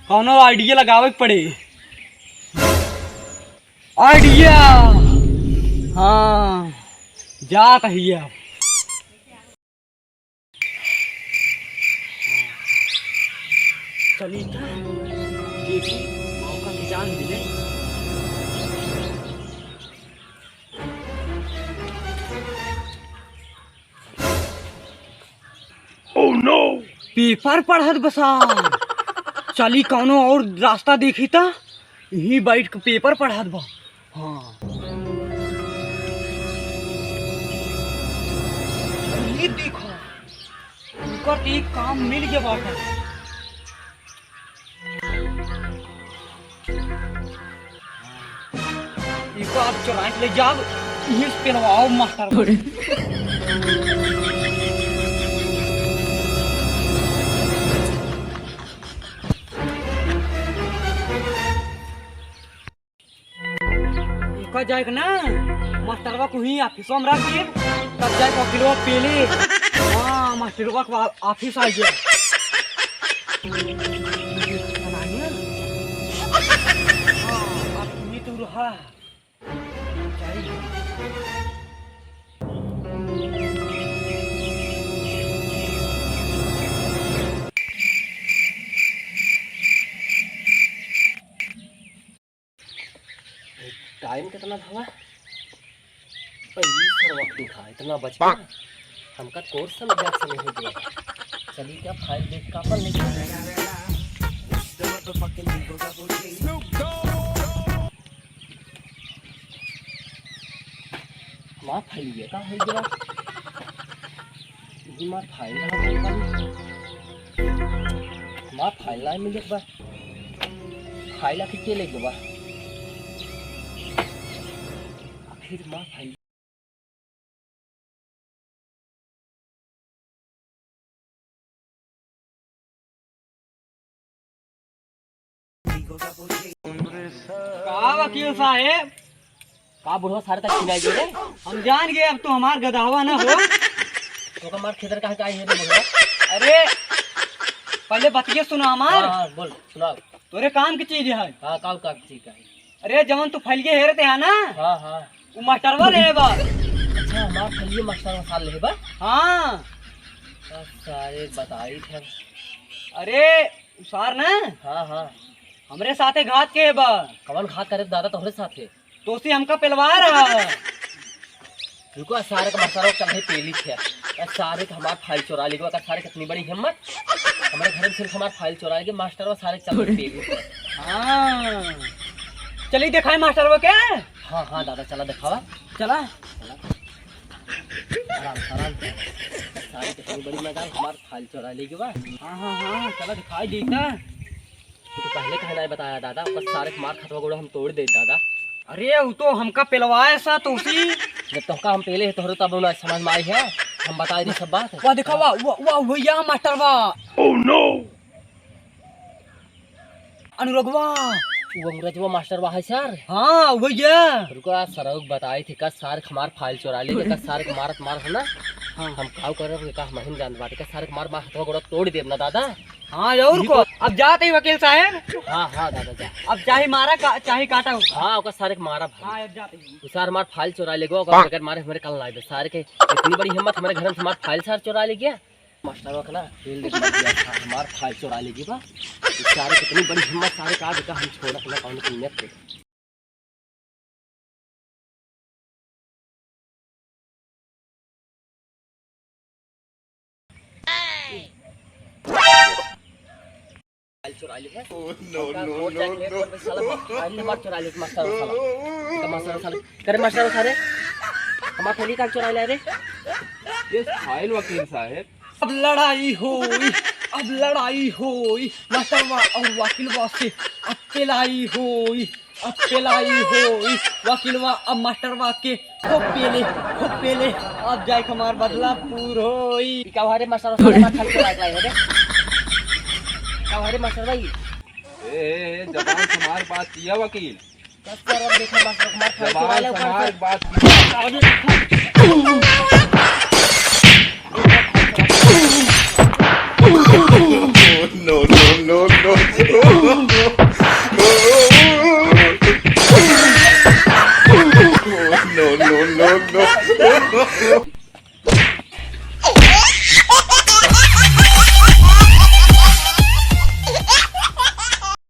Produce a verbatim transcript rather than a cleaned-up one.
कौनो idea लगावे के पड़े। Idea। हाँ, जात हिया। चली त, देखी, मौका के जान मिले। Oh no! Paper पढ़त बा सार। चली कौनो और रास्ता देखी त, यहीं बैठ के paper पढ़त बा। हाँ। ये देखो, उनकर तो एक काम मिल गया बाटे। इको आप चुराए के ले जाओ, यहीं से पेलवाओ मास्टर। इका जाए के ना, मास्टरवा को ही ऑफिसवा में रख दे, तब जाए के वकीलवा पेले। हाँ, मास्टरवा को ऑफिस आ गया। हाँ, अब ये तो रहा। टाइम कितना भवा? अरे, ई सरवा के देखा, इतना बच गया। हमका कोर्स में एग्जाम समय हो गया। चलिए, क्या फाइल देख का अपन लेके आए? हमार फाइल ये का हो गया? ये हमार फाइल ना मिल पाई। हमार फाइल ना मिलत बा। फाइल आखिर के ले गवा? आखिर हमार फाइल का वकील साहेब? का बुढ़वा सारे तक छिनाई गए रे? हम जान गए, अब तू हमार गदहवा ना हो। तो का मार खेतर कहाँ के आई है रे बुढ़वा? अरे, पहले बतिये सुना हमार। हाँ, हाँ, बोल, सुनाओ। तोरे काम की चीज है। हाँ, का काम की चीज है? अरे, जवन तू फैलिए हेरते है ना? हाँ, हाँ। उ मास्टरवा लेहे बा। अच्छा, हमार फैलिए मास्टरवा सार लेहे बा? हाँ। का सारे बताई थे। अरे, उ सार ना? हाँ, हाँ। हमरे साथे घात के बा। कवन घात करे दादा तोहरे साथे? तोसी हमका पेलवा रहा। रुको, सारे का मास्टरवा चल रही पेली थे। ए, सारे का हमार फाइल चोरा लेगो, का सारे कितनी बड़ी हिम्मत। हमारे घर से हमार फाइल चोरा लेगे, मास्टरवा सारे चल रही पेली थे। हाँ। चली देखाई मास्टरवा के। हाँ, हाँ, दादा, चला देखावा। चला। चला। आराम, आराम से। सारे कितनी बड़ी मजाल, हमार फाइल चोरा लेगे बा। हाँ, हाँ, हाँ, चला देखाई देता। तू तो पहले काहे नाहीं बताया दादा, ओकर सारे के मार खतवा गोड़ा हम तोड़ दे दादा। अरे, उ तो हमका पेलवाए सा तोसी। जब तोहका हम पेले है तोहरे तब ना समझ में आई है, हम बताए दी सब बात। वाह, देखा, वाह, वाह, वाह, भैया मास्टर वाह। Oh no! अनुरगवा। वो अंग्रेजवा मास्टर वाह है सर। हाँ, भैया। रुका सर, बताई थी का सारे के हमार फाइल चोरा ले, का सारे के मारत मारत है ना। हाँ। हम काव करब, का हम ही जानत बाटे, का सारे के मार मार हथवा गोड़ा तोड़ देब ना दादा। हाँ, और को? अब जात ही वकील साहेब। हाँ, हाँ, दादा, जा। अब चाहे मारा का, चाहे काटा हो। हाँ, ओकर सारे के मारा भाई। हाँ, अब जात ही। उ सार हमार फाइल चोरा ले गो, ओकर बगैर मारे हमरे कल ना आइबे। सारे के इतनी बड़ी हिम्मत, हमरे घर से हमार फाइल सार चोरा ले गया। मास्टरवा के ना, पेल देख मर गया, हमार फाइल चोरा ले गया बा। उ सारे के इतनी बड़ी हिम्मत, सारे का देखा हम छोड़ा ना कौन की नियत पे। फाइल चोरा ली है। Oh, no, no, no, no। साला फाइल हमार चोरा ली, मास्टर साला। इनका मास्टर साला। करे मास्टर सारे। हमार फाइल का चोरा ले रे। ये फाइल वकील साहब। अब लड़ाई होई, अब लड़ाई होई, मास्टरवा और वकीलवा से अब पेलाई होई। अब पेलाई होई, वकीलवा अब मास्टरवा के खूब पेले, खूब पेले। अब जाए के हमार बदला पूर होई। ई का हरे मास्टर साहब, हमार फाइल चोरा के लाए हो रे? का हरे मास्टर भाई? ए, ए, ए, जबान संभार बात किया वकील। कस कर अब देखा मास्टर, हमार फाइल चोरा जबान ले, ऊपर संभार से। बात किया। अरे, No, no, no, no. No, no, no, no.